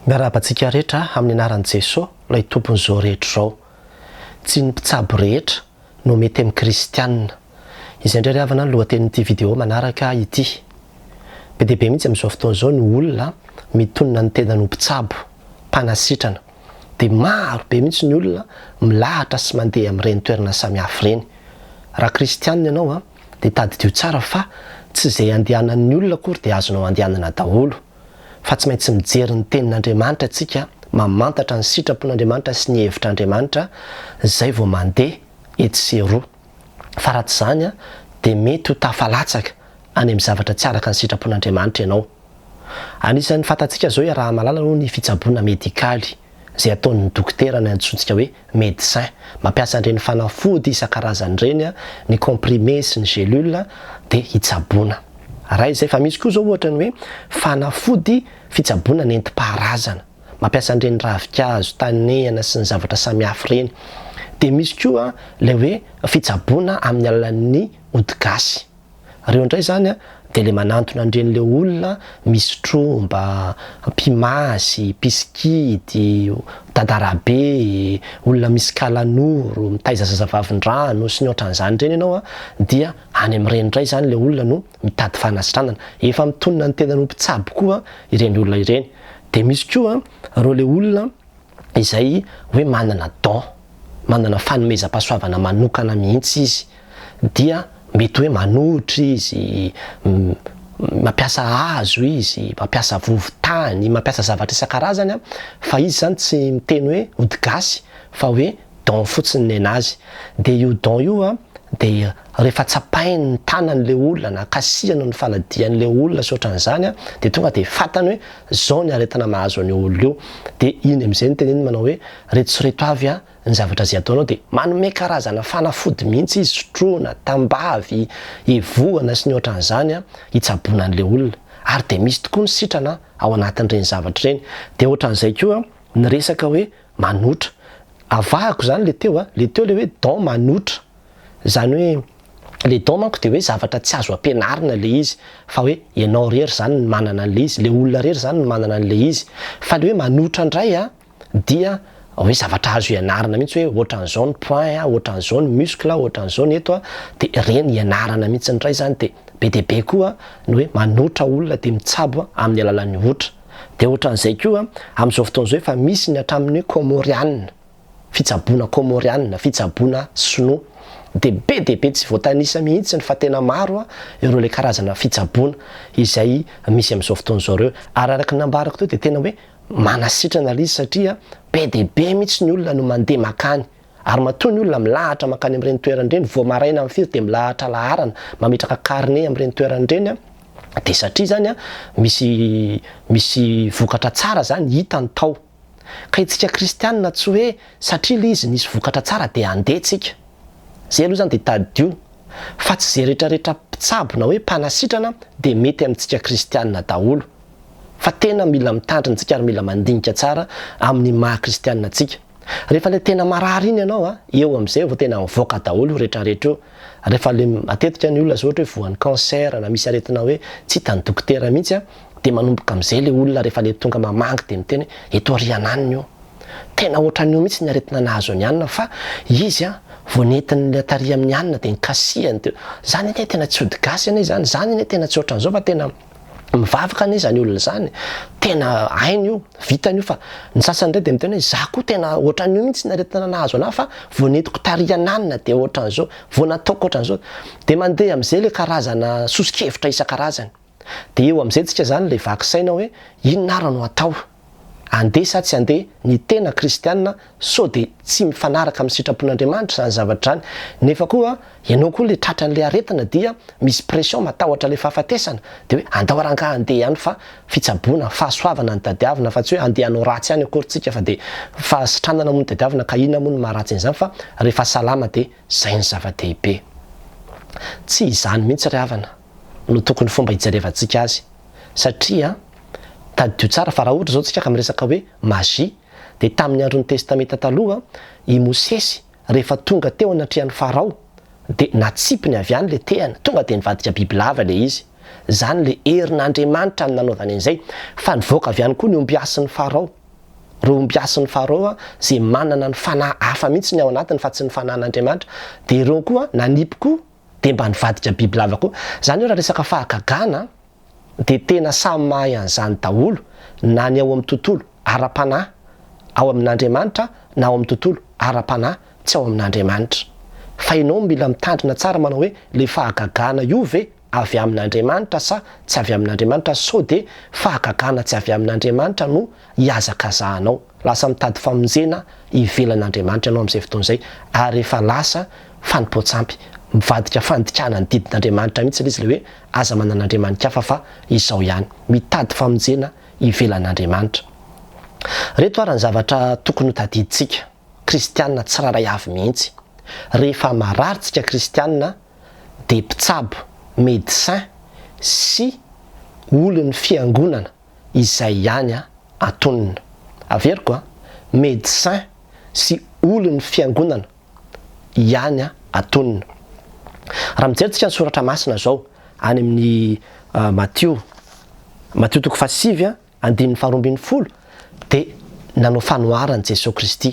Miarahaba antsika rehetra amin'ny anaran'i Jesoa ilay Tompon'izao rehetra izao. Tsy ny mpitsabo rehetra no mety amin'ny kristiana. Izay indray ry havana ny lohatenin'ity video manaraka ity. Be dia be mihitsy amin'izao fotoana izao ny olona mitonona ny tenany ho mpitsabo, mpanasitrana. Dia maro be mihitsy ny olona milahatra sy mandeha amin'ireny toerana samihafa ireny. Raha kristiana ianao dia tadidio tsara fa tsy izay andehanan'ny olona akory dia azonao andehanana daholo. Fa tsy maintsy mijery ny tenin'Andriamanitra tsika, mamantatra ny sitrapon'Andriamanitra sy ny hevitr'Andriamanitra zay vao mandeha etsy sy eroa. Fa raha tsy izany dia mety ho tafalatsaka any amin'ny zavatra tsy araka ny sitrapon'Andriamanitra ianao. Anisan'ny fantatsika izao iaraha-mahalala aloha ny fitsaboana medikaly izay ataon'ny dokotera ny antsointsika hoe médecin. Mampiasa an'ireny fanafody isan-karazany ireny, ny comprimé sy ny gélule dia hitsaboana. Raha izay fa misy koa izao ohatra ny hoe fanafody fitsaboana nentim-paharazana. Mampiasa an'ireny ravinkazo, tanehana sy ny zavatra samihafa ireny. Dia misy koa ilay hoe fitsaboana amin'ny alalan'ny ody gasy. Reo indray zany dia le manantona an'ireny le olona misy tromba, mpimasy, mpisikidy, dadarabe, olona misy kalanoro, mitaiza zazavavindrano sy ny ohatran'izany ireny ianao dia any amin'ireny indray zany le olona no mitady fanasitranana. Efa mitonona ny tenany ho mpitsabo koa ireny olona ireny. Dia misy koa ireo le olona izay hoe manana don, manana fanomezam-pahasoavana manokana mihitsy izy dia mety hoe manohitra izy, mampiasa hazo izy, mampiasa vovo-tany, mampiasa zavatra isan-karazany fa izy izany tsy miteny hoe ody gasy fa hoe don fotsiny nenazy. Dia io don io dia rehefa tsapainy ny tanan'ilay olona na kasihany ny faladian'ilay olona sy ohatran'izany dia tonga dia fantany hoe zao ny aretina mahazo an'io olona io. Dia iny amin'izay no teneniny manao hoe reto sy reto avy ny zavatra izay ataonao dia manome karazana fanafody mihitsy izy sotroina, tambavy, evohana sy ny ohatran'izany hitsaboana an'ilay olona. Ary dia misy tokoa ny sitrana ao anatin'ireny zavatra ireny. Dia ohatran'izay koa ny resaka hoe manotra. Avahako izany ilay teo a, ilay teo ilay hoe don manotra. Izany hoe ilay don manko dia hoe zavatra tsy azo ampianarina ilay izy fa hoe ianao irery izany no manana an'ilay izy, ilay olona irery izany no manana an'ilay izy. Fa ilay hoe manotra indray a, dia hoe zavatra azo ianarana mihitsy hoe ohatran'izao ny point a, ohatran'izao ny muscle, ohatran'izao ny eto a, dia ireny ianarana mihitsy indray izany dia be dia be koa ny hoe manotra olona dia mitsabo amin'ny alalan'ny otra. Dia ohatran'izay koa amin'izao fotoana izao efa misy ny hatramin'ny hoe kômôrianina, fitsaboana kômôrianina, fitsaboana sinoa. Dia be dia be tsy voatanisa mihitsy fa tena maro ireo ilay karazana fitsaboana izay misy amin'izao fotoana izao ireo. Ary araka ny nambarako teo dia tena hoe Manasitrana ilay izy satria be dia be mihitsy ny olona no mandeha makany. Ary matoa ny olona milahatra mankany amin'ireny toerana ireny, vao maraina amin'ny firy dia milahatra laharana, mametraka carnet amin'ireny toerana ireny, dia satria izany misy misy vokatra tsara izany hitany tao. Ka itsika kristianina tsy hoe satria ilay izy nisy vokatra tsara dia handeha tsika. Izay aloha izany dia tadidio fa tsy izay rehetrarehetra mpitsabo na hoe mpanasitrana dia mety amintsika kristianina daholo. Fa tena mila mitandrina tsika ary mila mandinika tsara amin'ny maha kristianina antsika. Rehefa ilay tena marary iny ianao a, eo amin'izay vao tena mivoaka daholo io retraretra io. Rehefa ilay matetika ny olona zao ohatra hoe voan'ny cancer na misy aretina hoe tsy hitan'ny dokotera mihitsy a, dia manomboka amin'izay ilay olona rehefa ilay tonga mamangy dia miteny hoe eto aoriana any io. Tena ohatran'io mihitsy ny aretina nahazo an'i Anna fa izy a vao nentin'ilay tary amin'i Anna dia nikasihany teo. Zany anie tena tsy ody gasy anie izany, zany anie tena tsy ohatran'izao fa tena Mivavaka anie izany olona izany, tena hainy io, vitany io fa ny sasany indray dia miteny hoe za koa tena ohatran'io mihitsy ny aretina nahazo anah fa vao nentiko tary ananona dia ohatran'izao, vao nataoko ohatran'izao. Dia mandeha amin'izay ilay karazana soso-kevitra isan-karazany. Dia eo amin'izay tsika izany ilay vaky saina hoe inona ary no atao? Andeha sa tsy andeha ny tena kristiana sao dia tsy mifanaraka amin'ny sitrapon'Andriamanitra izany zavatra izany nefa koa ianao koa ilay tratran'ilay aretina dia misy pression matahotra ilay fahafatesana dia hoe andao rangaha andeha ihany fa fitsaboana fahasoavana no tadiavina fa tsy hoe andeha hanao ratsy ihany akory tsika fa dia fahasitranana moa no tadiavina ka inona moa no maharatsy an'izany fa rehefa salama dia izay ny zava-dehibe. Tsy izany mihitsy ry havana no tokony fomba hijerevantsika azy. Satria, tadidio tsara fa raha ohatra izao tsika ka miresaka hoe magie, dia tamin'ny andron'ny Testamenta Taloha, i Mosesy rehefa tonga teo anatrehan'i Farao, dia natsipiny avy any ilay tehana, tonga dia nivadika bibilava ilay izy. Izany ilay herin'Andriamanitra no nanaovany an'izay. Fa nivoaka avy any koa ny ombiasin'i Farao. Ireo ombiasin'i Farao izay manana ny fanahy hafa mihitsy ny ao anatiny fa tsy ny fanahin'Andriamanitra, dia ireo koa nanipy koa dia mba nivadika bibilava koa. Izany hoe raha resaka fahagagana dia tena samy mahay an'izany daholo na ny ao amin'ny tontolo ara-panahy ao amin'Andriamanitra na ao amin'ny tontolo ara-panahy tsy ao amin'Andriamanitra. Fa ianao mila mitandrina tsara manao hoe ilay fahagagana io ve avy amin'Andriamanitra sa tsy avy amin'Andriamanitra sao dia fahagagana tsy avy amin'Andriamanitra no ihazakazahanao. Lasa mitady famonjena ivelan'Andriamanitra ianao amin'izay fotoana izay ary efa lasa fanompoan-tsampy. Mivadika fandikana ny didin'Andriamanitra mihitsy ilay izy ilay hoe aza manana andriamani-kafa fa izao ihany. Mitady famonjena ivelan'Andriamanitra. Ireto ary ny zavatra tokony ho tadidintsika kristiana tsirairay avy mihitsy. Rehefa marary tsika kristiana dia mpitsabo, médecin, sy olon'ny fiangonana izay ihany antonona. Averiko an, médecin sy olon'ny fiangonana ihany antonona. Raha mijery tsika ny soratra masina zao any amin'ny Matio, Matio toko fahasivy andininy faharoa ambinifolo dia nanao fanoharana Jesoa Kristy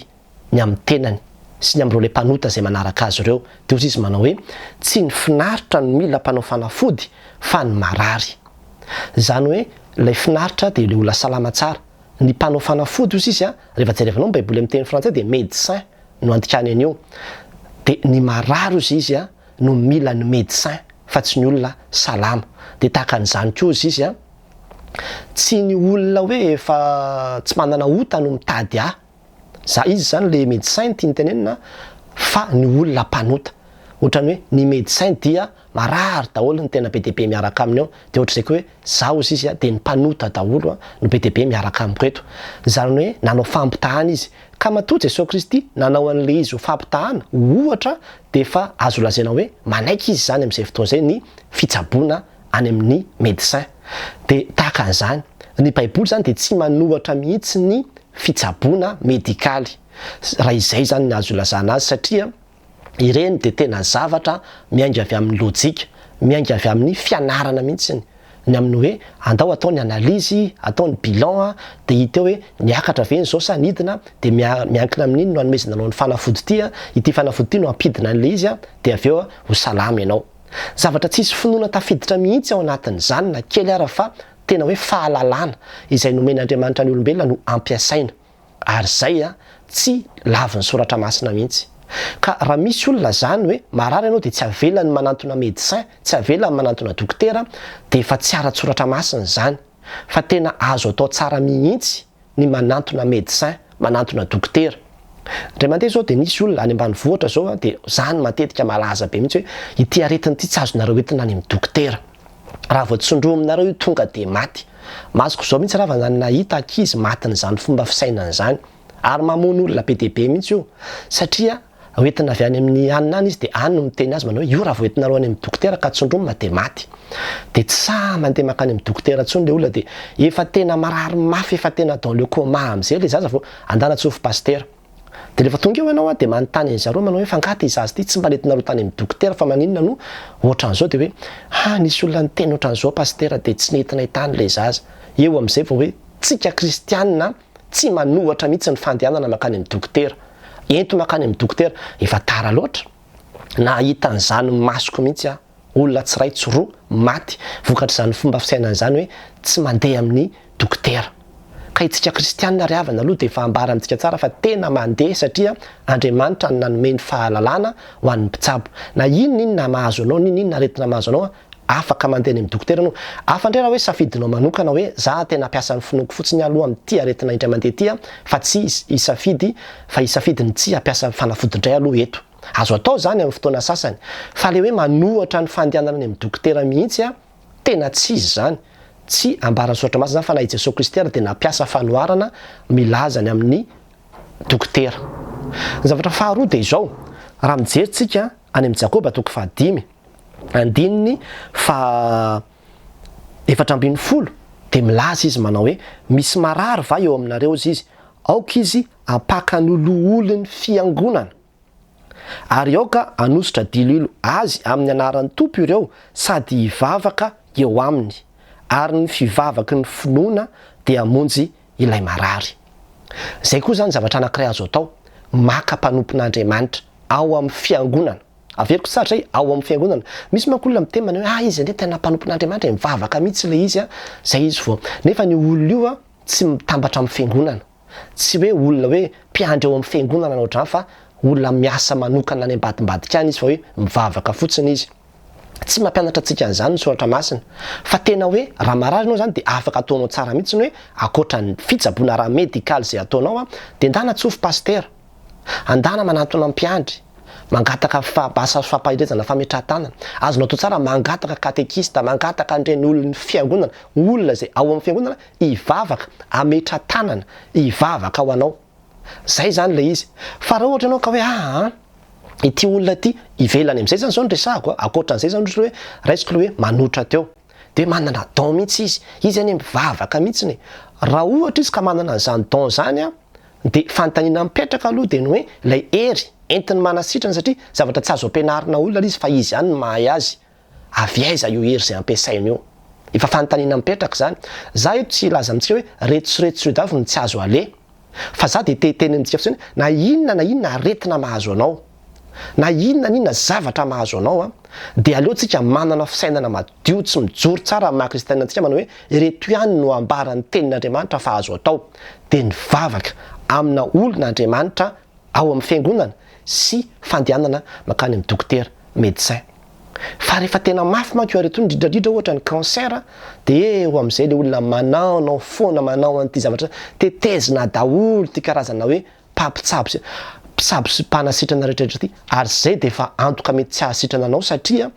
ny amin'ny tenany sy ny amin'ireo ilay mpanota izay manaraka azy ireo, dia hozy izy manao hoe, tsy ny finaritra no mila mpanao fanafody fa ny marary. Izany hoe ilay finaritra dia ilay olona salama tsara. Ny mpanao fanafody hozy izy, rehefa jerevanao ny baiboly amin'ny teny frantsay dia médecin no andikany an'io. Dia ny marary hozy izy no mila ny médecin fa tsy ny olona salama. Dia tahaka an'izany koa hozy izy, tsy ny olona hoe efa tsy manana ota no mitady ahy Za izy zany le medecin no tiany tenenina fa ny olona mpanota. Otrany hoe ny medecin dia marary daholo ny tena be dia be miaraka aminy ao de ohatr'izay koa hoe za ozy izy de ny mpanota daholo no be dia be miaraka amiko eto. Zany hoe nanao fampitahana izy. Ka matoa Jesoa Kristy nanao an'le izy ho fampitahana, ho ohatra de efa azo lazaina hoe manaiky izy zany am'izay fotoana izay ny fitsaboana any amin'ny medecin. Dia tahaka an'izany. Ny baiboly izany dia tsy manohatra mihitsy ny fitsaboana medikaly. Raha izay izany ny azo ilazana azy satria ireny dia tena zavatra miainga avy amin'ny lojika, miainga avy amin'ny fianarana mihitsy ny amin'ny hoe andao atao ny analyse, atao ny bilan dia hita eo hoe niakatra ve ny izao sa nidina dia miankina amin'iny no anomezana anao ny fanafody ity, ity fanafody ity no hampidina an'ilay izy dia avy eo ho salama ianao. Zavatra tsisy finoana tafiditra mihitsy ao anatin'izany na kely ara fa tena hoe fahalalana izay nomen'Andriamanitra ny olombelona no ampiasaina. Ary izay tsy lavin'ny soratra masina mihitsy. Ka raha misy olona zany hoe marary ianao dia tsy avelany manantona médecin, tsy avelany manantona dokotera dia efa tsy ara-tsoratra masina izany. Fa tena azo atao tsara mihitsy ny manantona médecin, manantona dokotera. Indray mandeha zao dia nisy olona any ambanivohitra zao dia zany matetika malaza be mihitsy hoe ity aretina ity tsy azonareo entina any amin'ny dokotera. Raha vao tsindrominareo io tonga dia maty. Masoko zao mihitsy raha vao nahita ankizy matin'izany fomba fisainana izany. Ary mamono olona be dia be mihitsy io. Satria hoentina avy any amin'ny anona any izy dia any no miteny azy manao hoe io raha vao entinareo any amin'ny dokotera ka tsindromina dia maty. Dia tsy sahy mandeha mankany amin'ny dokotera intsony ilay olona dia efa tena marary mafy efa tena dans le coma amin'izay ilay zaza vao andana tsofy pasitera. Dia rehefa tonga eo ianao dia manontany an'i zareo manao hoe fa angaha ity zaza ity tsy mba nentinareo tany amin'ny dokotera fa maninona no ohatran'izao dia hoe ha nisy olona niteny ohatran'izao pasitera dia tsy nentinay tany ilay zaza. Eo amin'izay vao hoe tsika kristianina Tsy manohatra mihitsy ny fandehanana mankany amin'ny dokotera. Ento mankany amin'ny dokotera. Efa tara loatra. Nahita an'izany masoko mihitsy aho. Olona tsy iray tsy roa maty vokatr'izany fomba fisainana izany hoe tsy mandeha amin'ny dokotera. Ka itsika kristianina ry havana aloha dia efa ambara amintsika tsara fa tena mandeha satria Andriamanitra no nanome ny fahalalana ho an'ny mpitsabo. Na inona inona mahazo anao, n'inona inona aretina mahazo anao, Afaka mandeha any amin'ny dokotera ianao. Hafa indray raha hoe safidinao manokana hoe za tena hampiasa ny finoako fotsiny aloha amin'ity aretina indray mandeha ity fa tsy hisafidy fa hisafidy ny tsy hampiasa fanafody indray aloha eto. Azo atao izany amin'ny fotoana sasany. Fa ilay hoe manohatra ny fandehanana any amin'ny dokotera mihitsy tena tsy izy izany. Tsy ambaran'ny soratra masina izany fa na i Jesoa Kristy ary dia nampiasa fanoharana milaza ny amin'ny dokotera. Ny zavatra faharoa dia izao, raha mijery tsika any amin'i Jakoba toko fahadimy, andininy faha 14 dia milaza izy manao hoe, Misy marary va eo aminareo hozy izy? Aoka izy hampaka ny loholon'ny fiangonana. Ary aoka hanosotra diloilo azy amin'ny anaran'ny Tompo ireo sady hivavaka eo aminy, ary ny fivavaky ny finoana dia hamonjy ilay marary. Izay koa izany zavatra anankiray azo atao, maka mpanompon'Andriamanitra ao amin'ny fiangonana. Averiko tsara izay, ao amin'ny fiangonana. Misy manko olona miteny manao hoe, ah izy anie tena mpanompon'Andriamanitra e, mivavaka mihitsy ilay izy an, izay izy vao. Nefa ny olona io an, tsy mitambatra amin'ny fiangonana. Tsy hoe olona hoe mpiandry ao amin'ny fiangonana na ohatr'izany fa olona miasa manokana any ambadimbadika any izy fa hoe mivavaka fotsiny izy. Tsy mampianatra antsika an'izany ny soratra masina. Fa tena hoe raha marary ianao izany dia afaka ataonao tsara mihitsy ny hoe ankoatra ny fitsaboana ara-medikaly izay ataonao an, dia ndana tsofy pasitera. Andana manantona mpiandry, mangataka asa fampaherezana fametrahan-tanana. Azonao atao tsara mangataka katekista, mangataka an'ireny olon'ny fiangonana, olona izay ao amin'ny fiangonana hivavaka, hametra-tanana, hivavaka ho anao. Zay izany ilay izy. Fa raha ohatra ianao ka hoe aa ity olona ity ivelany amin'izay izany izao no resahako a, ankoatran'izay izany ohatra hoe raisiko ilay hoe manotra teo. Dia manana don mihitsy izy, izy anie mivavaka mihitsiny e. Raha ohatra izy ka manana an'izany don izany an, dia fanontaniana mipetraka aloha dia ny hoe ilay hery entiny manasitrana satria zavatra tsy azo ampianarina olona ilay izy fa izy ihany no mahay azy. Avy aiza io hery izay ampiasainy io? Efa fanontaniana mipetraka izany. Za eto tsy hilaza amintsika hoe reto sy reto sy reto avy no tsy azo aleha. Fa za dia te hiteny amintsika fotsiny hoe na inona na inona aretina mahazo anao, na inona na inona zavatra mahazo anao an, dia aleo tsika manana fisainana madio tsy mijoro tsara amin'ny maha kristianina antsika manao hoe ireto ihany no ambaran'ny tenin'Andriamanitra fa azo atao. Dia ny vavaka amina olon'Andriamanitra ao amin'ny fiangonana sy fandehanana mankany amin'ny dokotera, médecin. Fa rehefa tena mafy manko io aretina io, indrindra indrindra ohatra ny cancer, dia eo amin'izay ilay olona manaonao foana manao an'ity zavatra, tetezina daholo ity karazana hoe mpampitsabo sy mpitsabo sy mpanasitrana rehetra rehetra ity, ary izay dia efa antoka mety tsy hahasitrana anao satria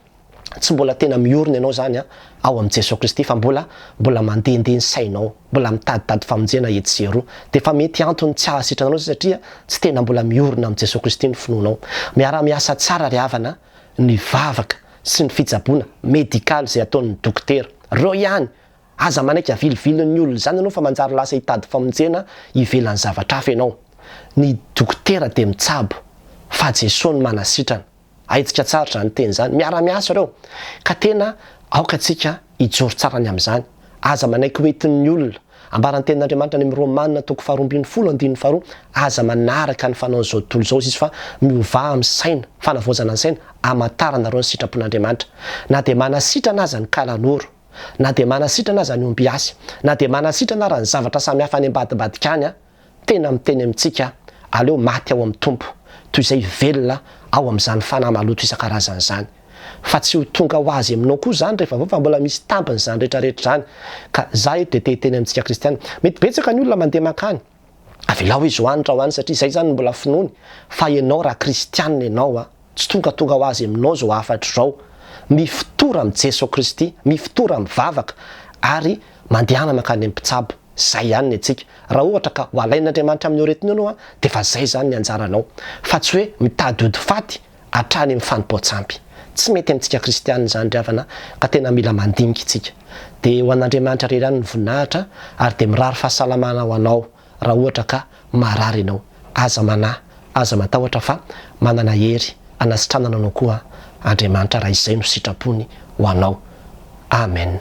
tsy mbola tena miorina ianao izany ao amin'i Jesoa Kristy fa mbola mbola mandehandeha ny sainao, mbola mitaditady famonjena etsy sy eroa. Dia efa mety antony tsy hahasitrana anao izay satria tsy tena mbola miorina amin'i Jesoa Kristy ny finoanao. Miara-miasa tsara ry havana ny vavaka sy ny fitsaboana medikaly izay ataon'ny dokotera. Reo ihany! Aza manaiky avilivilin'ny olona izany ianao fa manjary lasa hitady famonjena ivelan'ny zavatra hafa ianao. Ny dokotera dia mitsabo fa Jesoa no manasitrana. Ahitsika tsara izany teny izany. Miara-miasa ireo. Ka tena aoka tsika hijoro tsara ny amin'izany. Aza manaiky ho entin'ny olona. Ambaran'ny tenin'Andriamanitra any amin'ny Romana toko faharoambinifolo andininy faharoa, aza manaraka ny fanaon'izao tontolo izao izy fa miovà amin'ny saina, fanavaozana ny saina, hamantaranareo ny sitrapon'Andriamanitra. Na dia manasitrana aza ny kalanoro, na dia manasitrana aza ny ombiasy, na dia manasitrana ara ny zavatra samihafa any ambadimbadika any, Tena miteny amintsika, aleo maty ao amin'ny Tompo, toy izay velona ao amin'izany fanahy maloto isan-karazany izany. Fa tsy ho tonga ho azy aminao koa izany rehefa avy eo fa mbola misy tambiny izany rehetra rehetra izany. Ka za eto dia te hiteny amintsika kristiana, mety betsaka ny olona mandeha mankany, avelao izy ho any raha ho any satria izay izany no mbola finoany, fa ianao raha kristiana ianao a, tsy tongatonga ho azy aminao izao hafatra izao, mifotora amin'i Jesoa Kristy, mifotora mivavaka ary mandehana mankany amin'ny mpitsabo. Zay ihany ny antsika. Raha ohatra ka ho alain'Andriamanitra amin'io aretina io ianao an, dia efa zay izany ny anjaranao. Fa tsy hoe mitady ody faty hatrany amin'ny fanompoan-tsampy. Tsy mety amintsika kristianina izany ry havana ka tena mila mandinika isika. Dia ho an'Andriamanitra irery ihany ny voninahitra ary dia mirary fahasalamana ho anao raha ohatra ka marary ianao. Aza manahy, aza matahotra fa manana hery hanasitranana anao koa Andriamanitra raha izay no sitrapony ho anao. Amen.